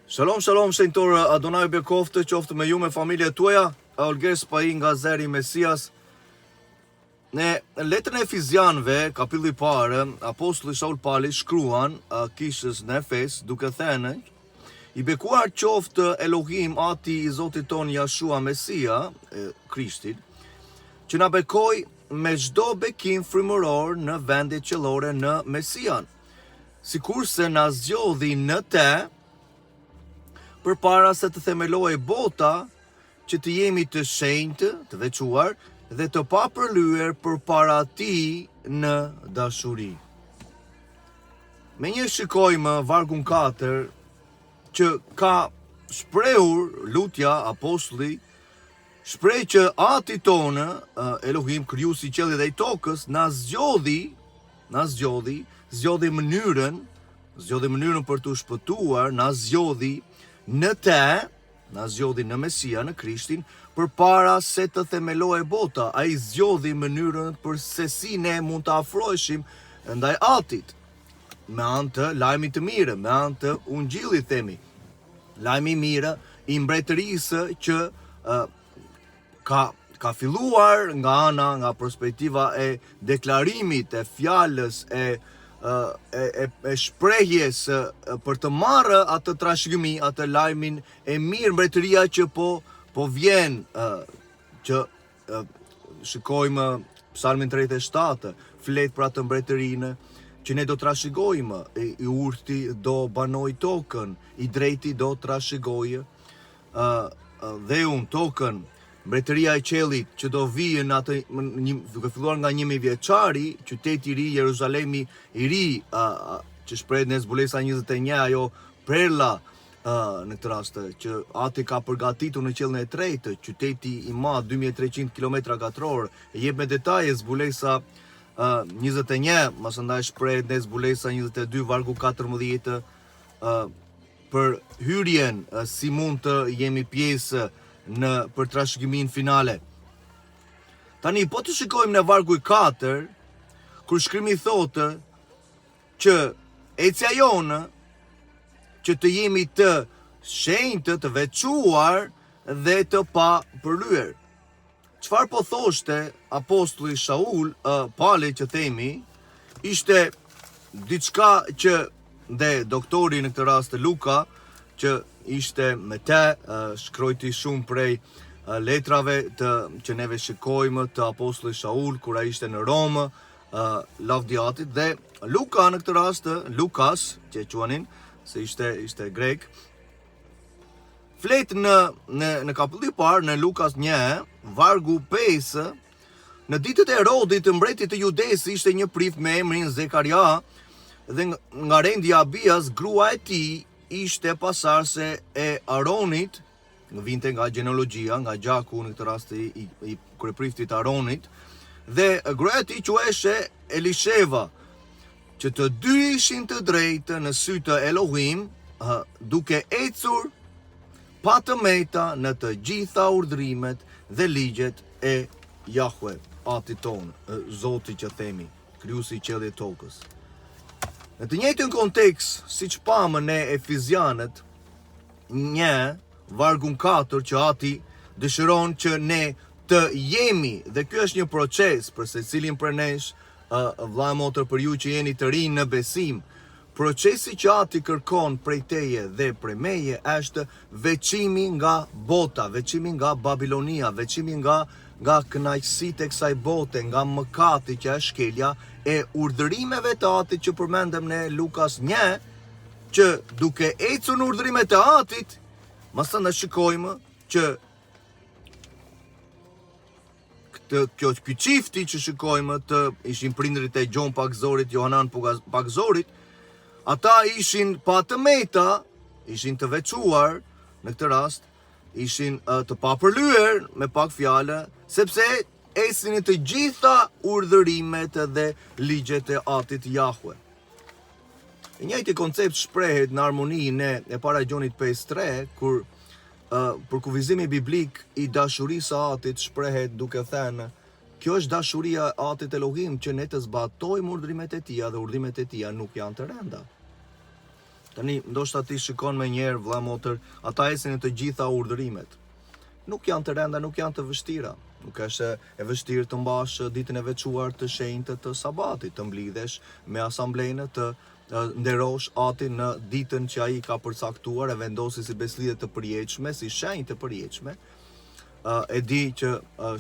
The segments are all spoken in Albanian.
Shalom, shalom, shenjtorë, Adonai ju bekoftë, qoftë me ju me familjet tuaja, Olger Spahi nga Zëri i Mesias. Në letrën e Efezianëve, kapitulli i parë, apostulli Shaul Pali shkruan kishës në Efes, duke thënë, i bekuar qoftë Elohim, ati i Zotit tonë Jashua Mesia, Krishtit, që na bekoi me çdo bekim frymëror në vendet qiellore në Mesian. Sikurse na zgjodhi në te, përpara se të themelohej bota, që të jemi të shenjtë, të veçuar dhe të papërlyer përpara tij në dashuri. Menjëherë shikojmë vargun 4 që ka shprehur lutja apostulli shpreh që ati tonë, Elohim, krijuesi i qiellit dhe i tokës, na zgjodhi, na zgjodhi, zgjodhi mënyrën, zgjodhi mënyrën për t'u shpëtuar, na zgjodhi në te, na zgjodhi në Mesia, në Krishtin, përpara se të themelohej bota, ai zgjodhi mënyrën për se si ne mund të afroheshim ndaj Atit, me anë të lajmit të mirë, me anë të ungjillit themi. Lajmi i mirë i mbretërisë që uh, ka ka filluar nga ana nga perspektiva e deklarimit e fjalës e e e, e shprehjes për të marrë atë trashëgimi, atë lajmin e mirë mbretëria që po po vjen që shikojmë Psalmin 37, flet për atë mbretërinë që ne do trashëgojmë, i urti do banojë tokën, i drejti do trashëgojë dheun, tokën, mbretëria e qiellit që do vijë në atë një, duke filluar nga 1000 vjeçari, qyteti i ri, Jeruzalemi i ri, uh, që shprehet në Zbulesa 21, ajo perla në këtë rast që Ati ka përgatitur në qiellin e tretë, qyteti i madh 2300 kilometra katror, e jep me detaje Zbulesa uh, 21, masandaj shprehet në Zbulesa 22 vargu 14 uh, për hyrjen uh, si mund të jemi pjesë në për trashëgiminë finale. Tani po të shikojmë në vargu 4, kur shkrimi thotë që ecja jonë që të jemi të shenjtë, të veçuar dhe të papërlyer. Çfarë po thoshte apostulli Shaul, uh, Pali që themi, ishte diçka që dhe doktori në këtë rast Luka, që ishte me te, uh, shkrojti shumë prej uh, letrave të që neve shikojmë të apostullit Shaul kur ai ishte në Romë, uh, lavdi Atit dhe Luka në këtë rast, Lukas, që e quanin, se ishte ishte grek, flet në në në kapitullin e parë në Lukas 1, vargu 5, në ditët e Herodit, të mbretit të Judesë, ishte një prift me emrin Zekaria dhe nga rendi i Abias, grua e tij ishte pasardhëse e Aronit, vinte nga gjenealogjia, nga gjaku në këtë rast i, i, i kryepriftit Aronit, dhe gruaja e tij quheshe Elisheva, që të dy ishin të drejtë në sy të Elohim, duke ecur pa të meta në të gjitha urdhrimet dhe ligjet e Jahwe, Atit tonë, Zoti që themi, krijuesi i qiellit e tokës. Në të njëjtin kontekst, siç pamë ne Efezianët, një vargun 4 që Ati dëshiron që ne të jemi dhe ky është një proces për secilin prej nesh vëlla e motër për ju që jeni të rinj në besim procesi që Ati kërkon prej teje dhe prej meje është veçimi nga bota, veçimi nga Babilonia, veçimi nga nga kënaqësitë e kësaj bote, nga mëkati që është shkelja e urdhërimeve të Atit që përmendëm në Lukas 1, që duke ecur në urdhërimet e Atit, masandaj shikojmë që këtë kjo ky çifti që shikojmë të ishin prindërit e Gjon Pagëzorit, Johanan Pagëzorit, ata ishin pa të meta, ishin të veçuar në këtë rast, ishin të papërlyer me pak fjalë, sepse ecnin të gjitha urdhërimet dhe ligjet e Atit Jahwe. I njëjti koncept shprehet në harmoni në e para Gjonit 5.3, kur uh, përkufizimi biblik i dashurisë së Atit shprehet duke thënë Kjo është dashuria e Atit Elohim që ne të zbatojmë urdhërimet e tija dhe urdhërimet e tija nuk janë të rënda. Tani, ndoshta ti shikon menjëherë, vlla motër, ata ecin në të gjitha urdhërimet. Nuk janë të rënda, nuk janë të vështira. Nuk është e vështirë të mbash ditën e veçuar të shenjtë të sabatit, të mblidhesh me asamblenë, të nderosh atin në ditën që ai ka përcaktuar e vendosi si besëlidhje të përjetshme, si shenjë të përjetshme. E di që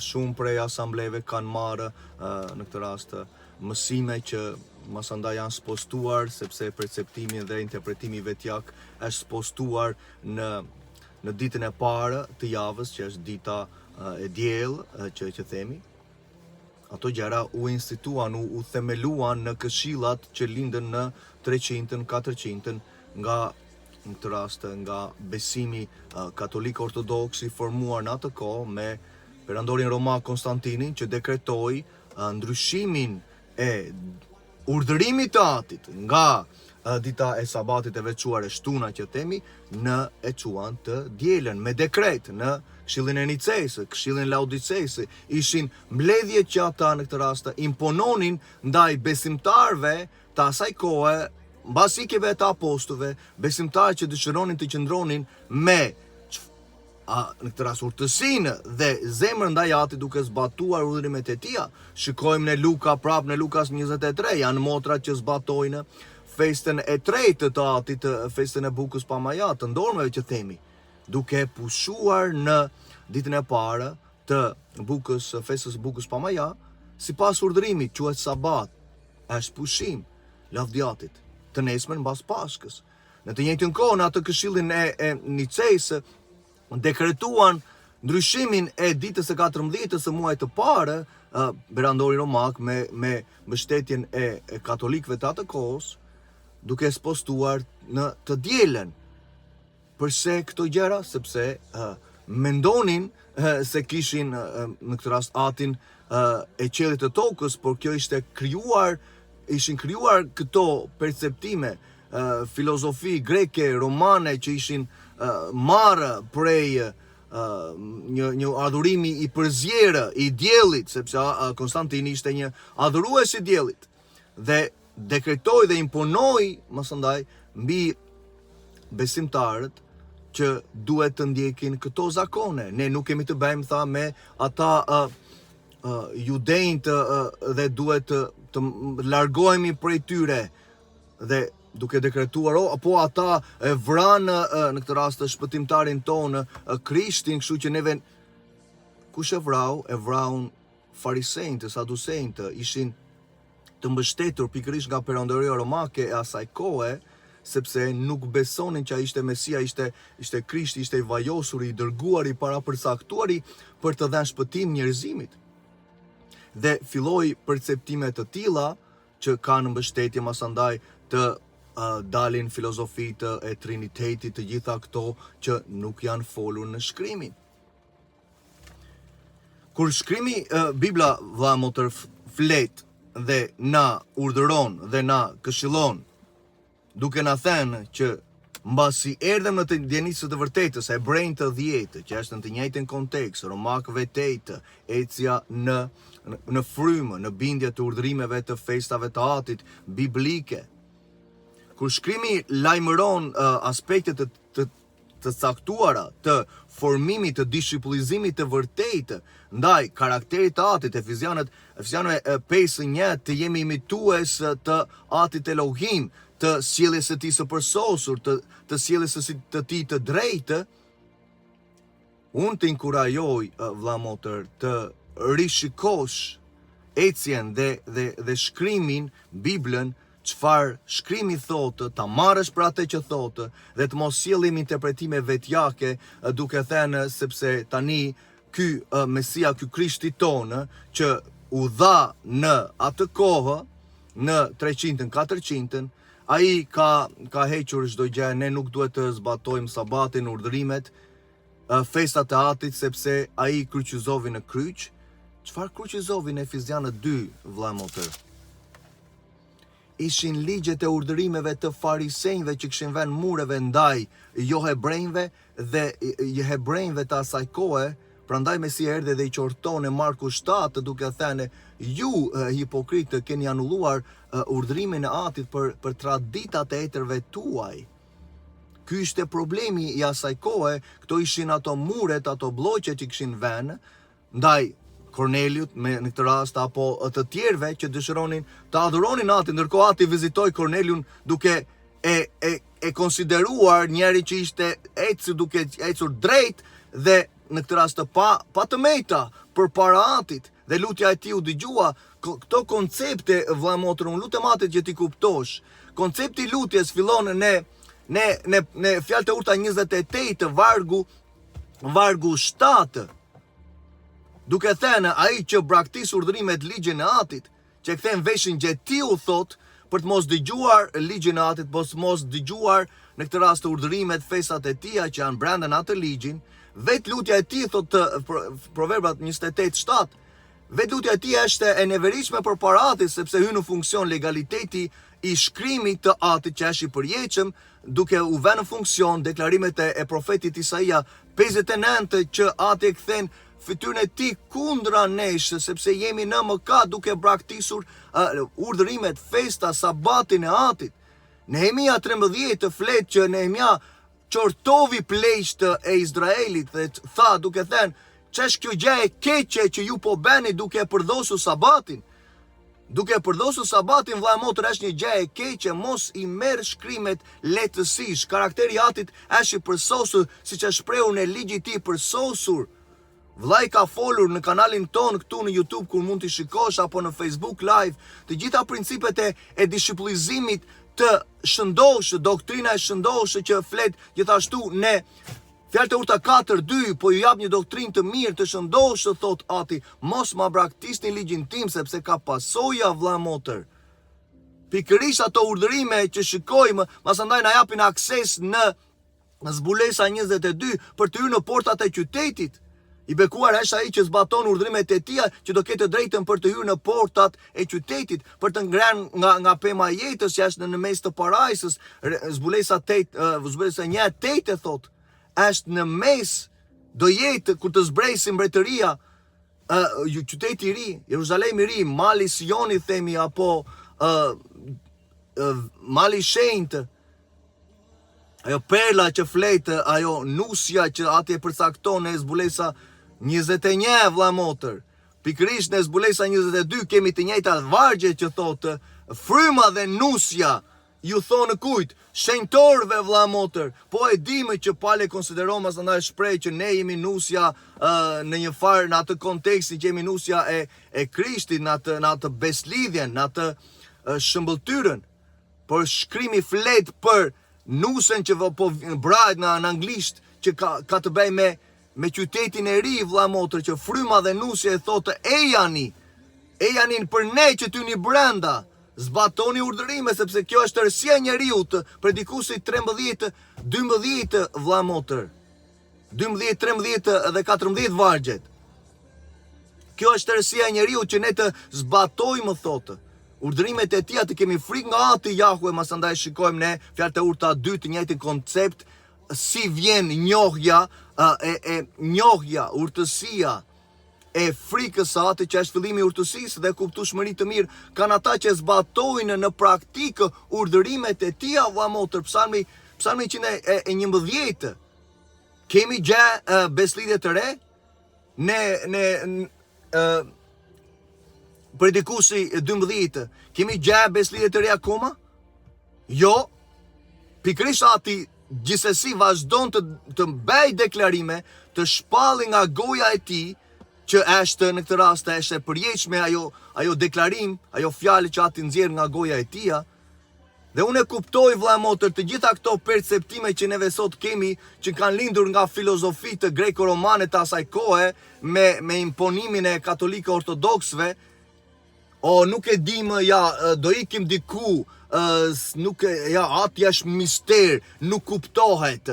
shumë prej asambleve kanë marrë në këtë rast mësime që masandaj janë spostuar sepse perceptimi dhe interpretimi vetjak është spostuar në në ditën e parë të javës që është dita e diel që që themi ato gjëra u instituan, u, u themeluan në këshillat që lindën në 300-ën, 400-ën nga në këtë rast nga besimi katolik ortodoks i formuar në atë kohë me perandorin romak Konstantinin që dekretoi ndryshimin e urdhërimit të atit nga dita e sabatit e veçuar e shtuna që themi në e çuan të dielën me dekret në Këshillin e Nicesë, Këshillin e Laodicesë, ishin mbledhjet që ata në këtë rast impononin ndaj besimtarëve të asaj kohe, mbas ikjeve të apostujve, besimtarë që dëshironin të qëndronin me a, në këtë rast urtësinë dhe zemrën ndaj Atit duke zbatuar urdhërimet e tija. Shikojmë në Luka, prapë në Lukas 23, janë motrat që zbatojnë festën e tretë të Atit, festën e bukës pa maja, të ndormeve që themi, duke pushuar në ditën e parë të bukës, festës së bukës pa maja, sipas urdhërimit, quhet sabat, është pushim, lavdi Atit, të nesërmen mbas Pashkës. Në të njëjtën kohë, në atë këshillin e, e Nicesë, dekretuan ndryshimin e ditës së 14 së muajit të parë, perandori romak me me mbështetjen e, e katolikëve të atë kohës, duke spostuar në të dielën. Përse këto gjëra? Sepse uh, mendonin uh, se kishin uh, në këtë rast atin uh, e qiellit të tokës, por kjo ishte krijuar, ishin krijuar këto perceptime, uh, filozofi greke, romane që ishin uh, marrë prej uh, një një adhurimi i përzierë i diellit, sepse uh, Konstantini ishte një adhurues i diellit. Dhe dekretoi dhe imponoi masandaj mbi besimtarët që duhet të ndjekin këto zakone. Ne nuk kemi të bëjmë tha me ata uh, uh, judenjtë uh, dhe duhet të, të largohemi prej tyre dhe duke dekretuar oh, po ata e vranë në këtë rast shpëtimtarin tonë Krishtin, kështu që neve kush e vrau, e vraun farisenjtë, sadusenjtë, ishin të mbështetur pikërisht nga perandoria romake e asaj kohe, sepse nuk besonin që ai ishte Mesia, ishte ishte Krishti, ishte i vajosuri, i dërguari, i parapërcaktuari për të dhënë shpëtim njerëzimit. Dhe filloi perceptime të tilla që kanë mbështetje masandaj të uh, dalin filozofitë e Trinitetit, të gjitha këto që nuk janë folur në shkrimin. Kur shkrimi Bibla vlla motër flet dhe na urdhëron dhe na këshillon duke na thënë që mbasi erdhëm në të dijenisë së të vërtetës, Hebrenjtë 10, që është në të njëjtin kontekst, Romakëve 8, ecja në në frymë, në bindje të urdhërimeve të festave të Atit biblike. Kur shkrimi lajmëron uh, aspekte të, të të caktuara të formimit të dishipullizimit të vërtetë ndaj karakterit të Atit, Efezianët, Efezianëve 5:1, të jemi imitues të Atit Elohim, të sjelljes së tij së përsosur, të të sjelljes së të tij të drejtë, unë të inkurajoj vlla motër të rishikosh ecjen dhe dhe dhe shkrimin, Biblën, çfarë shkrimi thotë, ta marrësh për atë që thotë dhe të mos sjellim interpretime vetjake duke thënë sepse tani ky Mesia, ky Krishti tonë që u dha në atë kohë në 300-ën, 400-ën, ai ka ka hequr çdo gjë, ne nuk duhet të zbatojmë sabatin, urdhërimet, festat e atit sepse ai kryqëzovi në kryq. Çfarë kryqëzovi në Efezianët 2, vlla motër? Ishin ligjet e urdhërimeve të farisenjve që kishin vënë mureve ndaj johebrenjve dhe hebrenjve të asaj kohe, prandaj Mesia erdhi dhe i qorton në Marku 7 duke thënë ju hipokritë keni anulluar urdhërimin e atit për për traditat e etërve tuaj. Ky ishte problemi i asaj kohe, këto ishin ato muret, ato blloqe që kishin vënë ndaj Korneliut me në këtë rast apo të tjerëve që dëshironin të adhuronin Atin, ndërkohë Ati vizitoi Korneliun duke e e e konsideruar njeri që ishte ecur duke ecur drejt dhe në këtë rast të pa pa të meta përpara Atit dhe lutja e tij u dëgjua. Këto koncepte vëlla motër, unë lutem Atit që t'i kuptosh. Koncepti i lutjes fillon në në në në fjalët e urta 28 vargu vargu 7 duke thënë ai që braktis urdhërimet ligjin e Atit që e kthen veshin gjetiu thotë për të mos dëgjuar ligjin e Atit, për të mos dëgjuar në këtë rast urdhërimet, festat e tija që janë brenda në atë ligjin, vetë lutja e tij thotë Proverbat 28:7, vetë lutja e tij është e neveritshme përpara Atit sepse hyn në funksion legaliteti i shkrimit të Atit që është i përjetshëm, duke u vënë në funksion deklarimet e, e profetit Isaia 59 që Ati e kthen fytyrën e tij kundra nesh, sepse jemi në mëkat duke braktisur uh, urdhërimet, festa, sabatin e Atit. Nehemia 13 të flet që Nehemia qortovi pleqtë e Izraelit dhe tha duke thënë, ç'është kjo gjë e keqe që ju po bëni duke e përdhosur sabatin? Duke e përdhosur sabatin vëlla e motër është një gjë e keqe, mos i merr shkrimet lehtësisht. Karakteri i Atit është i përsosur, siç është shprehur në ligji i tij i përsosur. Vëllai ka folur në kanalin tonë këtu në YouTube kur mund t'i shikosh apo në Facebook Live, të gjitha principet e e dishiplizimit të shëndoshë, doktrina e shëndoshë që flet gjithashtu në Fjalët e urta 4, 2, po ju jap një doktrinë të mirë, të shëndoshë, thotë Ati, mos ma braktisni ligjin tim, sepse ka pasoja, vlla motër. Pikërisht ato urdhërime që shikojmë, masandaj na japin akses në zbulesa 22 për të hyrë në portat e qytetit. I bekuar është ai që zbaton urdhërimet e tija, që do ketë të drejtën për të hyrë në portat e qytetit, për të ngrënë nga nga pema e jetës që është në, në mes të parajsës. Zbulesa 8, zbulesa 1 8 e thotë, është në mes do jetë kur të zbresë mbretëria, ë qyteti i ri, Jeruzalemi i ri, mali Sioni themi apo ë mali i shenjtë Ajo perla që flet, ajo nusja që Ati e përcakton në zbulesa 21 vlla motër. Pikërisht në zbulesa 22 kemi të njëjtat vargje që thotë fryma dhe nusja ju thonë kujt, shenjtorëve vlla motër. Po e dimë që Pali konsideron masandaj shpreh që ne jemi nusja uh, në një farë në atë kontekstin që jemi nusja e e Krishtit në atë në atë beslidhjen, në atë uh, shëmbëlltyrën. Por shkrimi flet për nusen që po bride në, në anglisht që ka, ka të bëjë me me qytetin e ri vlla motër që fryma dhe nusja e thotë ejani ejani për ne që të hyni brenda zbatoni urdhërime sepse kjo është tërësia e njeriut predikuesi 13 12 vlla motër 12, 13 dhe 14 vargjet. Kjo është tërësia e njeriut që ne të zbatojmë, thotë. Urdhërimet e tija të kemi frikë nga Ati Jahue, masandaj shikojmë ne fjalët e urta 2 të njëjtin koncept si vjen njohja e e njohja, urtësia e frikës së Atit që është fillimi i urtësisë dhe kuptueshmëri të mirë kanë ata që zbatojnë në praktikë urdhërimet e tija vlla motër psalmi psalmi 111 Kemi gjë uh, beslidhje të re? Ne ne uh, predikuesi 12 kemi gjë beslidhje të re akoma? Jo. Pikërisht ati gjithsesi vazhdon të të bëjë deklarime, të shpalli nga goja e tij që është në këtë rast është e përjetshme ajo ajo deklarim, ajo fjalë që ati nxjerr nga goja e tija. Dhe unë e kuptoj vlla motër të gjitha këto perceptime që neve sot kemi që kanë lindur nga filozofitë greko-romane të asaj kohe me me imponimin e katolikë ortodoksëve o nuk e dimë ja do ikim diku nuk e, ja ati është mister nuk kuptohet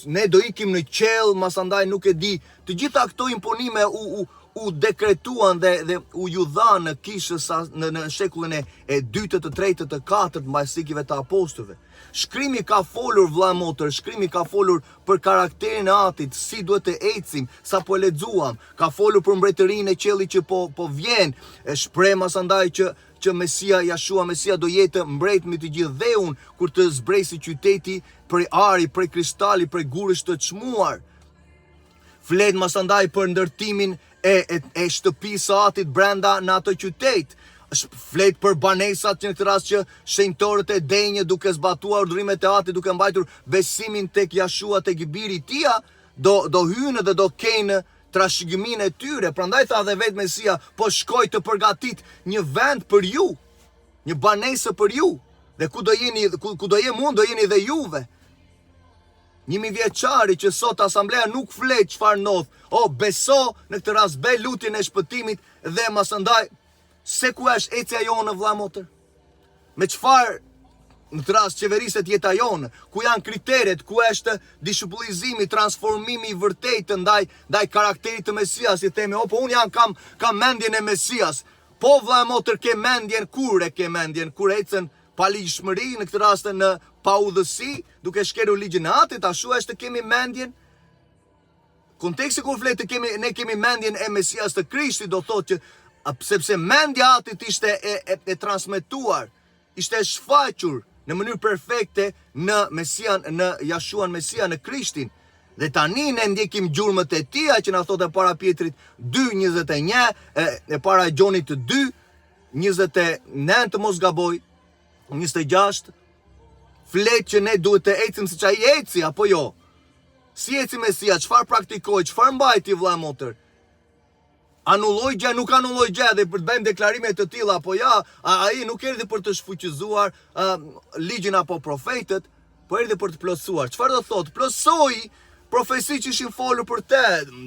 ne do ikim në qiell masandaj nuk e di të gjitha këto imponime u u u dekretuan dhe dhe u ju dhanë në kishës në në shekullin e e dytë, të tretë, të katërt mbas ikjeve të apostujve. Shkrimi ka folur vlla motër, shkrimi ka folur për karakterin e atit, si duhet të ecim, sapo e lexuam, ka folur për mbretërinë e qiellit që po po vjen, e shpreh masandaj që që Mesia, Jashua Mesia do jetë mbret mbi të gjithë dheun kur të zbresi qyteti prej ari, prej kristali, prej gurësh të çmuar. Flet masandaj për ndërtimin e, e, e shtëpisë së atit brenda në atë qytet. Flet për banesat që në këtë rast që shenjtorët e denjë duke zbatuar urdhërimet e atit, duke mbajtur besimin tek Jashua tek i biri i tij, do do hyjnë dhe do kenë trashëgiminë e tyre. Prandaj tha dhe vetë Mesia, po shkoj të përgatit një vend për ju, një banesë për ju. Dhe ku do jeni, ku, ku do jem unë, do jeni dhe juve. Njëmijëvjeçari që sot asambleja nuk flet çfarë ndodh. O beso në këtë rast bëj lutjen e shpëtimit dhe masandaj se ku është ecja jonë vëlla motër. Me çfarë në këtë rast qeveriset jeta jonë, ku janë kriteret, ku është dishipullizimi, transformimi i vërtetë ndaj ndaj karakterit të Mesias, i themi, o po unë jam kam kam mendjen e Mesias. Po vëlla motër ke mendjen kur e ke mendjen, kur ecën paligjshmëri, në këtë rast në paudhësi, duke shkelur ligjin e Atit, ashtu është të kemi mendjen. Konteksti kur flet të kemi ne kemi mendjen e Mesias të Krishtit do thotë që sepse mendja e Atit ishte e, e, e transmetuar, ishte e shfaqur në mënyrë perfekte në Mesian, në Jashuan Mesia, në Krishtin. Dhe tani ne ndjekim gjurmët e tija që na thotë e para Pjetrit 2.21, e, e para Gjonit 2, 29 të mos gaboj, 26, flet që ne duhet të ecim siç ai eci, apo jo? Si eci Mesia, çfarë praktikoi, çfarë mbajti vlla motër? Anulloi gjë, nuk anulloi gjë dhe për të bëjmë deklarime të tilla apo ja, ai nuk erdhi për të shfuqizuar a, ligjin apo profetët, po erdhi për të plotësuar. Çfarë do thotë? Plotësoi profeci që ishin folur për të,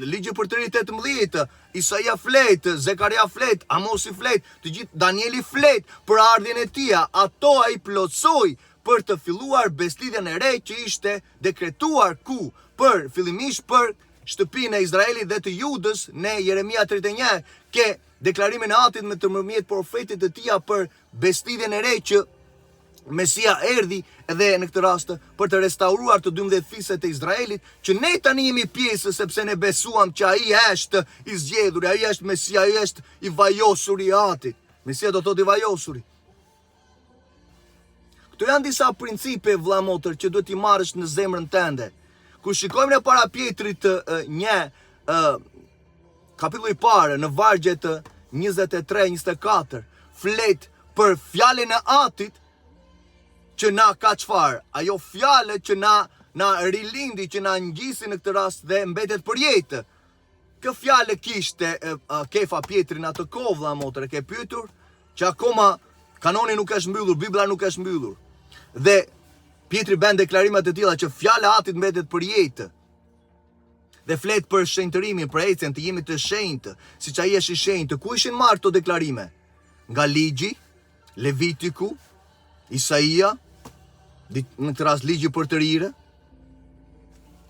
ligji Përtëritje 18, Isaia flet, Zekaria flet, Amosi flet, të gjithë Danieli flet për ardhjen e tij. Ato ai plotësoi për të filluar besëlidhjen e re që ishte dekretuar ku për fillimisht për shtëpinë e Izraelit dhe të Judës në Jeremia 31 ke deklarimin e Atit me nëpërmjet profetit të tija për besëlidhjen e re që Mesia erdhi edhe në këtë rast për të restauruar të 12 fiset e Izraelit, që ne tani jemi pjesë sepse ne besuam që ai është i zgjedhuri, ai është Mesia, ai është i vajosuri i Atit. Mesia do thotë i vajosuri. Këto janë disa principe vlla motër që duhet t'i marrësh në zemrën tënde. Kur shikojmë në para Pjetrit një Kapitulli i parë në vargjet 23-24 flet për fjalën e Atit që na ka çfarë? Ajo fjalë që na na rilindi, që na ngjisi në këtë rast dhe mbetet për jetë. Kë fjalë kishte e, Kefa Pjetri në atë kohë vlla motër, e ke pyetur që akoma kanoni nuk është mbyllur, Bibla nuk është mbyllur. Dhe Pjetri bën deklarime të tilla që fjala e Atit mbetet për jetë. Dhe flet për shenjtërimin, për ecjen, të jemi të shenjtë, siç ai është i shenjtë. Ku ishin marrë këto deklarime? Nga ligji, Levitiku, Isaia, në këtë rast ligji përtërirë,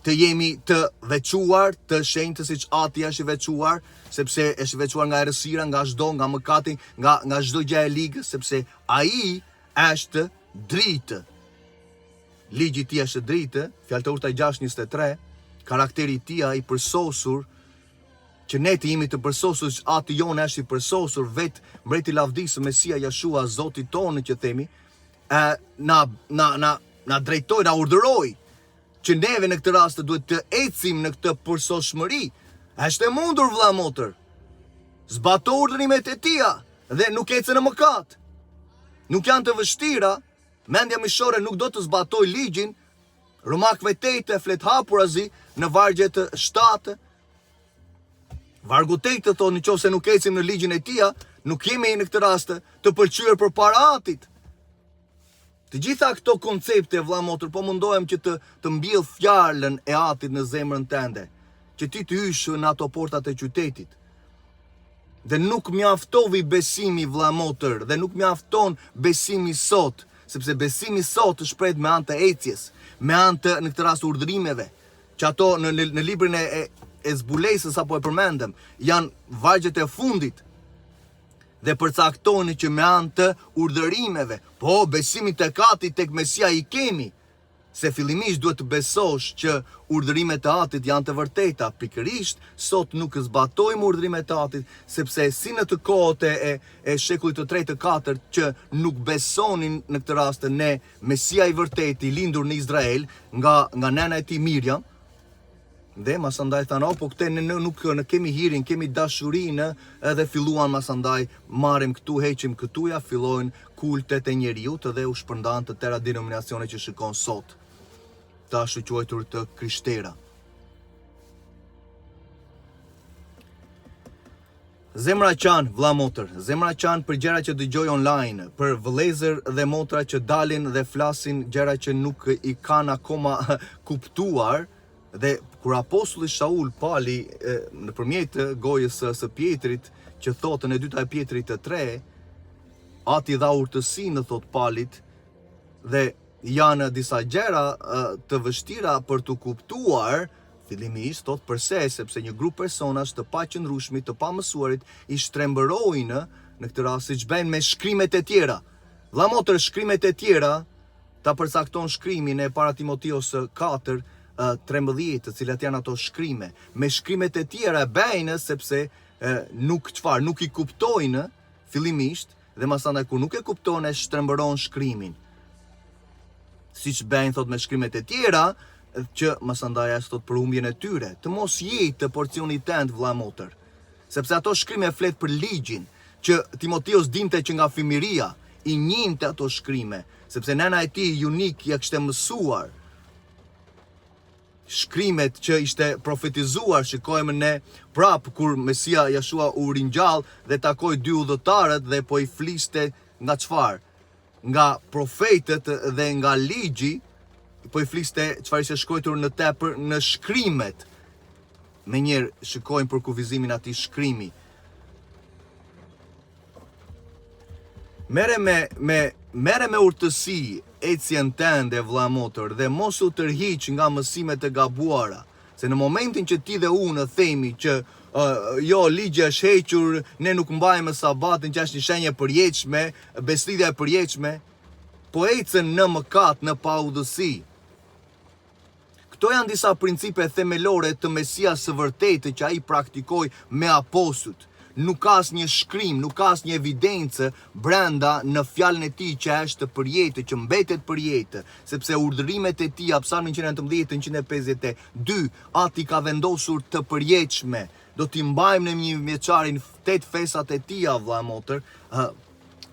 të jemi të veçuar, të shenjtë siç Ati është i veçuar, sepse është i veçuar nga errësira, nga çdo, nga mëkati, nga nga çdo gjë e ligë, sepse ai është dritë. Ligji i tij është dritë, fjalë të urta 6.23, karakteri i tij i përsosur, që ne të jemi të përsosur, që ati jonë është i përsosur, vetë mbreti i lavdisë, Mesia Jashua, Zoti tonë që themi, e, na, na, na, na drejtoi, na urdhëroi, që neve në këtë rast duhet të ecim në këtë përsosshmëri. A është e mundur vëlla motër? Zbato urdhërimet e tija dhe nuk ecën në mëkat. Nuk janë të vështira, Mendja mishore nuk do të zbatojë ligjin, Romakëve 8 flet hapurazi në vargjet 7, Vargu 8 thotë në qoftë se nuk ecim në ligjin e tija, nuk jemi në këtë rast të pëlqyer përpara Atit. Të gjitha këto koncepte vëlla motër po mundohem që të të mbjell fjalën e Atit në zemrën tënde, që ti të hysh në ato portat e qytetit. Dhe nuk mjaftovi besimi vëlla motër dhe nuk mjafton besimi sot, sepse besimi sot shprehet me anë të ecjes, me anë të në këtë rast urdhërimeve, që ato në në, në librin e, e e zbulesës apo e përmendëm, janë vargjet e fundit dhe përcaktojnë që me anë të urdhërimeve, po besimi tek Ati tek Mesia i kemi. Se fillimisht duhet të besosh që urdhërimet e Atit janë të vërteta, pikërisht sot nuk zbatojmë urdhërimet e Atit, sepse si në të kohët e e, e shekullit të tretë të katërt që nuk besonin në këtë rast ne Mesia i vërtetë i lindur në Izrael nga nga nëna e tij Miriam, Dhe masandaj thanë, oh, po këte ne nuk ne kemi hirin, kemi dashurinë, edhe filluan masandaj, marrim këtu, heqim këtu, ja fillojnë kultet e njeriut dhe u shpërndanë të tëra denominacione që shikon sot, të ashtuquajtur të krishtera. Zemra qan, vlla motër, zemra qan për gjëra që dëgjoj online, për vëllezër dhe motra që dalin dhe flasin gjëra që nuk i kanë akoma kuptuar, dhe kur apostulli Shaul Pali nëpërmjet gojës së, së Pjetrit që thotë në e dyta e Pjetrit të 3, ati dha urtësinë thotë Palit dhe janë disa gjëra të vështira për t'u kuptuar, fillimisht thotë përse, sepse një grup personash të paqëndrueshmit, të pamësuarit i shtrembërojnë në këtë rast siç bëjnë me shkrimet e tjera. Vlla motër, shkrimet e tjera ta përcakton shkrimi në e para Timotios 4, 13, të cilat janë ato shkrime. Me shkrimet e tjera e bëjnë sepse nuk çfarë, nuk i kuptojnë fillimisht dhe masandaj kur nuk e kupton e shtrembëron shkrimin. Siç bëjnë thot me shkrimet e tjera, që masandaj është thot për humbjen e tyre, të mos jetë porcioni tënd vlla motër. Sepse ato shkrime flet për ligjin, që Timotios dinte që nga fëmijëria, i njihte ato shkrime, sepse nëna e tij Junik ia kishte mësuar shkrimet që ishte profetizuar, shikojmë ne prap kur Mesia Jashua u ringjall dhe takoi dy udhëtarët dhe po i fliste nga çfarë? Nga profetët dhe nga ligji, po i fliste çfarë ishte shkruar në tepër në shkrimet. Menjëherë shikojmë përkufizimin atij shkrimi. Merre me, me, merre me urtësi ecjen tënde vlla motër dhe mos u tërhiq nga mësimet e gabuara. Se në momentin që ti dhe unë themi që uh, jo, ligji është hequr, ne nuk mbajmë sabatin që është një shenjë e përjetshme, besëlidhja e përjetshme, po ecën në mëkat, në paudhësi. Këto janë disa principe themelore të Mesias së vërtetë që ai praktikoi me apostujt. Nuk ka asnjë shkrim, nuk ka asnjë evidencë brenda në fjalën e tij që është përjetë, që mbetet përjetë, sepse urdhërimet e tij, Psalmi 119, 152, Ati ka vendosur të përjetshme. Do t'i mbajmë në mijëvjeçarin tetë festat e tija, vlla motër,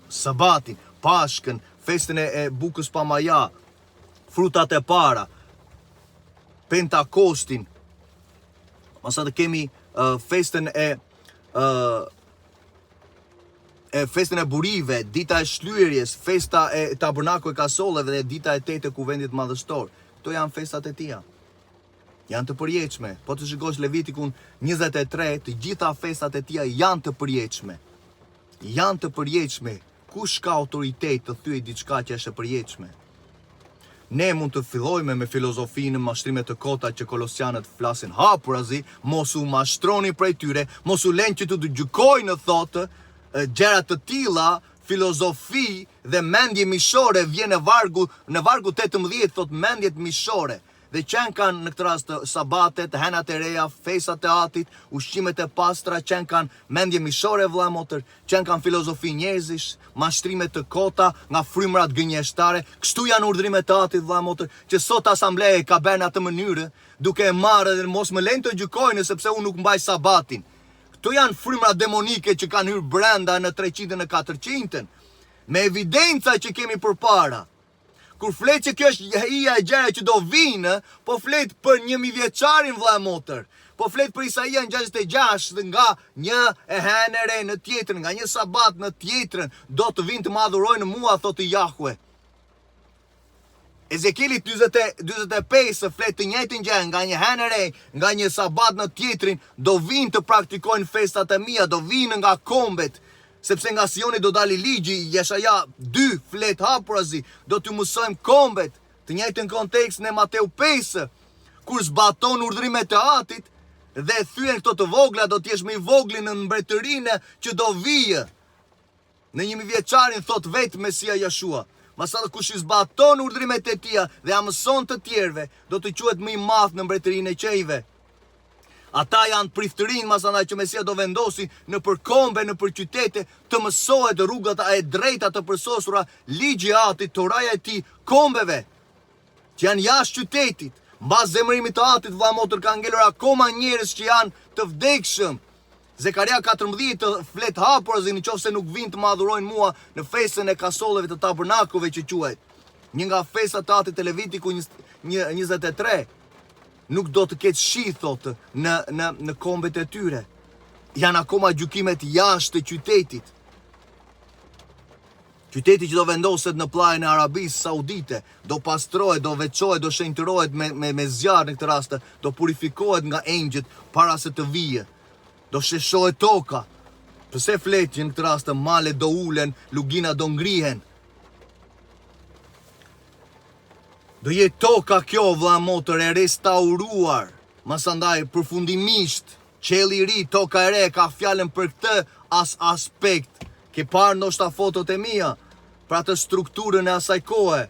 Sabatin, Pashkën, festën e, e bukës pa maja, frutat e para, Pentakostin, pastaj të kemi uh, festën e uh, e festën e burive, dita e shlyerjes, festa e tabernakull e kasolleve dhe dita e tetë e kuvendit madhështor. Këto janë festat e tija. Janë të përjetshme. Po të shikosh Levitikun 23, të gjitha festat e tija janë të përjetshme. Janë të përjetshme. Kush ka autoritet të thyejë diçka që është e përjetshme? Ne mund të fillojmë me filozofinë, mashtrime të kota që kolosianët flasin hapurazi, mos u mashtroni prej tyre, mos u leni që të gjykojnë thotë gjëra të tilla, filozofi dhe mendje mishore vjen në vargu në vargu 18 thotë mendjet mishore. Dhe qenkan në këtë rast sabatet, henat e reja, festat e atit, ushqimet e pastra, qenkan mendje mishore vëlla motër, qenkan filozofi njerëzish, mashtrime të kota nga frymërat gënjeshtare. Kështu janë urdhërimet e atit vëlla motër, që sot asambleja e ka bërë në atë mënyrë, duke e marrë dhe mos më lënë të gjykojnë sepse unë nuk mbaj sabatin. Këto janë frymëra demonike që kanë hyrë brenda në 300 në 400-ën, me evidenca që kemi përpara. Kur flet që kjo është hija e gjëra që do vinë, po flet për një mijëvjeçarin vëlla motër. Po flet për Isaian 66 dhe nga një e hënë e re në tjetrën, nga një sabat në tjetrën, do të vinë të më adhurojnë mua, thotë Jahwe. Ezekieli 45 flet të njëjtën gjë, nga një hënë e re, nga një sabat në tjetrin, do vinë të praktikojnë festat e mia, do vinë nga kombet, Sepse nga Sioni do dali ligji, Jeshaja 2 flet hapurazi, do t'ju mësojmë kombet, të njëjtën kontekst në Mateu 5, kur zbaton urdhërimet e Atit dhe thyen këto të vogla, do të jesh më i vogli në mbretërinë që do vijë. Në njëmijëvjeçarin thotë vetë Mesia Jashua. Masandaj kush i zbaton urdhrimet e tija dhe ja mëson të tjerëve, do të quhet më i madh në mbretërinë e qiejve. Ata janë priftërinj, masandaj që Mesia do vendosi nëpër kombe, nëpër qytete, të mësohet rrugët e drejta të përsosura, ligji i Atit, Toraja e tij, kombeve që janë jashtë qytetit. Mbas zemërimit të Atit, vëlla motër, ka ngelur akoma njerëz që janë të vdekshëm. Zekaria 14 flet hapurazi në qoftë se nuk vijnë të më adhurojnë mua në festën e kasolleve të tabernakujve që quhet. Një nga festat të Atit te Levitiku 23. Nuk do të ketë shi, thotë, në, në, në kombet e tyre. Janë akoma gjykimet jashtë të qytetit. Qyteti që do vendoset në pllajën e Arabisë Saudite, do pastrohet, do veçohet, do shenjtërohet me, me, me zjarr në këtë rast, do purifikohet nga engjëjt para se të vijë. Do sheshohet toka. Përse flet që në këtë rast malet do ulen, lugina do ngrihen. Do jetë toka kjo vlla motër e restauruar. Masandaj përfundimisht qielli i ri, toka e re ka fjalën për këtë as aspekt. Ke parë ndoshta fotot e mia për atë strukturën e asaj kohe.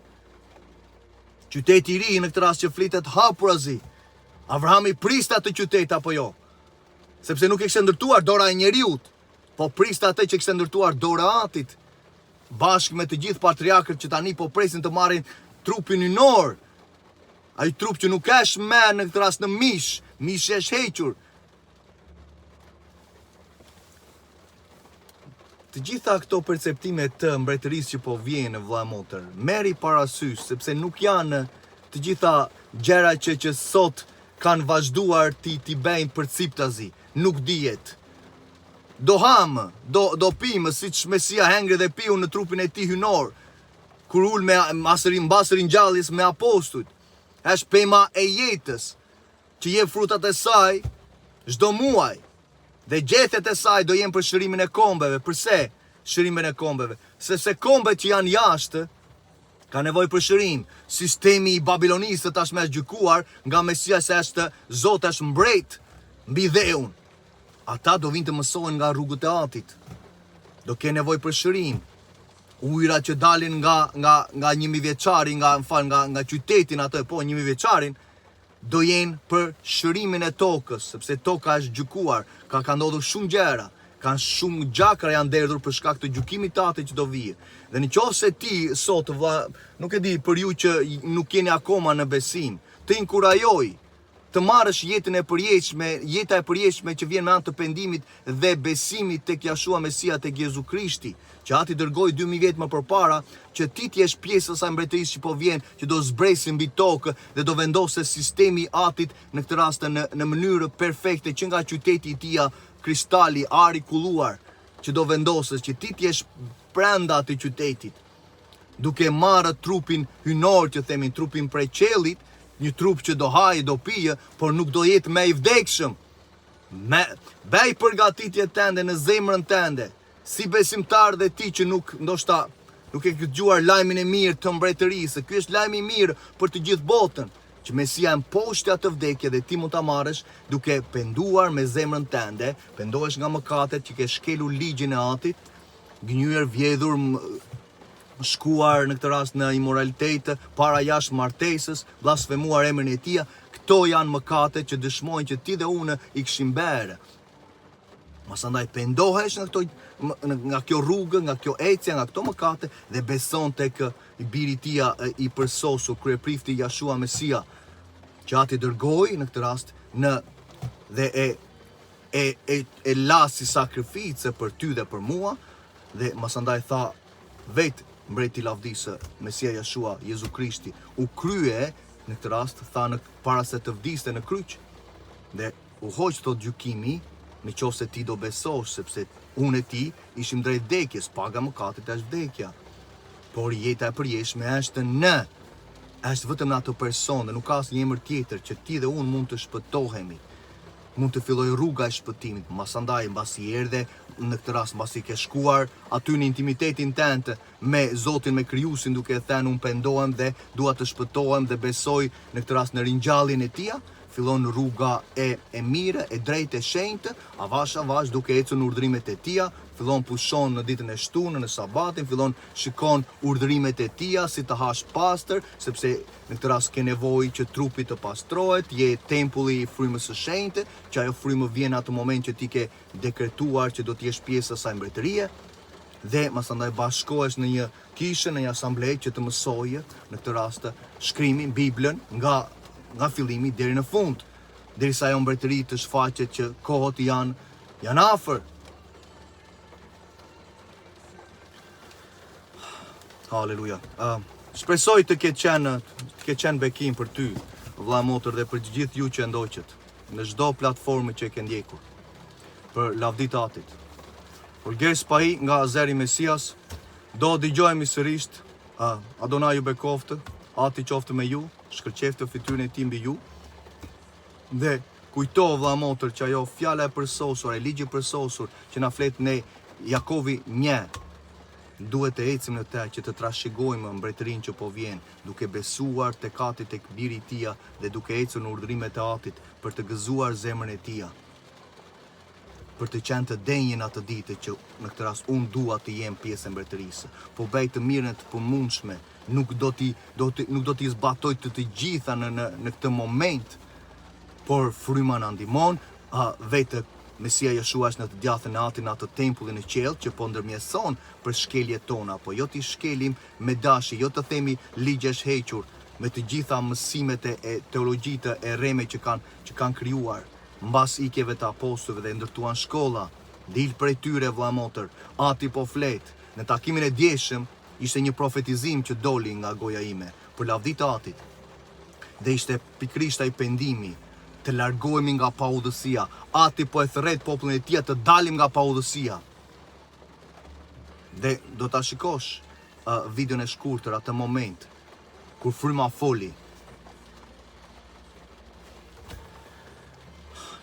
Qyteti i ri në këtë rast që flitet hapurazi. Avrahami priste atë qytet apo jo? Sepse nuk e kishte ndërtuar dora e njeriut, po priste atë që kishte ndërtuar dora e atit. Bashkë me të gjithë patriarkët që tani po presin të marrin trupin hyjnor. Ai trup që nuk është më në këtë rast në mish, mishi është hequr. Të gjitha këto perceptime të mbretërisë që po vjen vlla motër, merri parasysh sepse nuk janë të gjitha gjëra që që sot kanë vazhduar t'i t'i bëjnë përciptazi, nuk dihet. Do hamë, do do pimë siç Mesia hëngri dhe piu në trupin e tij hyjnor, kur u ul me mbas mbas ringjalljes me apostujt. Është pema e jetës që jep frutat e saj çdo muaj. Dhe gjethet e saj do jenë për shërimin e kombeve. Përse shërimin e kombeve? Sepse kombet që janë jashtë kanë nevojë për shërim. Sistemi i Babilonisë tashmë është gjykuar nga Mesia se është Zot është mbret mbi dheun. Ata do vinë të mësohen nga rrugët e Atit. Do kenë nevojë për shërim. Ujërat që dalin nga nga nga njëmijëvjeçari, nga më fal nga nga qytetin atë, po njëmijëvjeçarin, do jenë për shërimin e tokës, sepse toka është gjykuar, ka ka ndodhur shumë gjëra, kanë shumë gjakra janë derdhur për shkak të gjykimit të Atit që do vijë. Dhe në qoftë se ti sot vlla, nuk e di për ju që nuk jeni akoma në besim, të inkurajoj Të marrësh jetën e përjetshme, jeta e përjetshme që vjen me anë të pendimit dhe besimit tek Jashua Mesia, tek Jezu Krishti, që Ati dërgoi 2000 vjet më përpara, që ti të jesh pjesë e asaj mbretërisë që po vjen, që do zbresë mbi tokë dhe do vendosë sistemi i Atit në këtë rast në në mënyrë perfekte që nga qyteti i tij kristali, ari i kulluar, që do vendosës që ti të jesh brenda atij qytetit. duke marrë trupin hyjnor që themin trupin prej qiellit, një trup që do hajë, do pijë, por nuk do jetë më i vdekshëm. Me bëj përgatitjet tënde në zemrën tënde, si besimtar dhe ti që nuk ndoshta nuk e ke dëgjuar lajmin e mirë të mbretërisë. Ky është lajmi i mirë për të gjithë botën, që Mesia e mposhti atë vdekje dhe ti mund ta marrësh duke penduar me zemrën tënde, pendohesh nga mëkatet që ke shkelur ligjin e Atit, gënjyer, vjedhur, shkuar në këtë rast në imoralitet, para jashtë martesës, blasfemuar emrin e tij, këto janë mëkate që dëshmojnë që ti dhe unë i kishim bërë. Masandaj pendohesh nga këto nga kjo rrugë, nga kjo ecje, nga këto mëkate dhe beson tek i biri i tij i përsosur kryeprifti Jashua Mesia që ati dërgoi në këtë rast në dhe e e e e la si sakrificë për ty dhe për mua dhe masandaj tha vetë mbreti i lavdisë Mesia Jashua Jezu Krishti u krye në këtë rast tha në para se të vdiste në kryq dhe u hoq thotë gjykimi në qoftë se ti do besosh sepse unë e ti ishim drejt vdekjes paga e mëkatit është vdekja por jeta e përjetshme është në është vetëm në atë person dhe nuk ka asnjë emër tjetër që ti dhe unë mund të shpëtohemi mund të fillojë rruga e shpëtimit, masandaj mbasi erdhe në këtë rast mbasi ke shkuar aty në intimitetin tënd me Zotin me Krijuesin duke thënë unë pendohem dhe dua të shpëtohem dhe besoj në këtë rast në ringjalljen e tij, Fillon rruga e e mirë, e drejtë, e shenjtë, avash avash duke ecur në urdhërimet e tija, fillon pushon në ditën e shtunë, në sabatin, fillon shikon urdhërimet e tija, si të hash pastër, sepse në këtë rast ke nevojë që trupi të pastrohet, je tempulli i frymës së shenjtë, që ajo frymë vjen në atë moment që ti ke dekretuar që do të jesh pjesë e asaj mbretërie dhe masandaj bashkohesh në një kishë, në një asamble që të mësojë në këtë rast shkrimin, Biblën nga nga fillimi deri në fund, derisa ajo mbretëri të shfaqet që kohët janë janë afër. Haleluja. Uh, shpresoj të ketë qenë të ketë qenë bekim për ty, vëlla motër dhe për të gjithë ju që e ndoqët në çdo platformë që e ke ndjekur. Për lavdi të Atit. Olger Spahi nga Zëri i Mesias, do dëgjohemi sërisht. Uh, Adonai ju bekoftë, Ati qoftë me ju, shkëlqeftë fytyrën e tij mbi ju. Dhe kujto vëlla motër që ajo fjala e përsosur, ai ligji i përsosur që na flet ne Jakovi 1 duhet të ecim në të që të trashëgojmë mbretërinë që po vjen, duke besuar tek Ati tek biri i tija dhe duke ecur në urdhërimet e Atit për të gëzuar zemrën e tija. Për të qenë të denjë në atë ditë që në këtë rast unë dua të jem pjesë e mbretërisë. Po bëj të mirën e të përmundshme, nuk do t'i do të nuk do t'i zbatoj të të gjitha në në në këtë moment, por fryma na ndihmon, a vetë Mesia Jeshua është në të djathtën e Atit në atë tempullin në qiell që po ndërmjetëson për shkeljet tona, po jo t'i shkelim me dashje, jo të themi ligji është hequr me të gjitha mësimet e, e teologjitë e rreme që kanë që kanë krijuar. Mbas ikjeve të apostujve dhe ndërtuan shkolla. Dil prej tyre vlla motër. Ati po flet. Në takimin e djeshëm ishte një profetizim që doli nga goja ime për lavdi të Atit. Dhe ishte pikërisht ai pendimi, të largohemi nga paudhësia. Ati po e thërret popullin e tij të dalim nga paudhësia. Dhe do ta shikosh uh, videon e shkurtër atë moment kur fryma foli.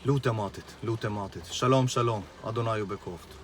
Lutem Atit, lutem Atit. Shalom, shalom. Adonai ju bekoftë.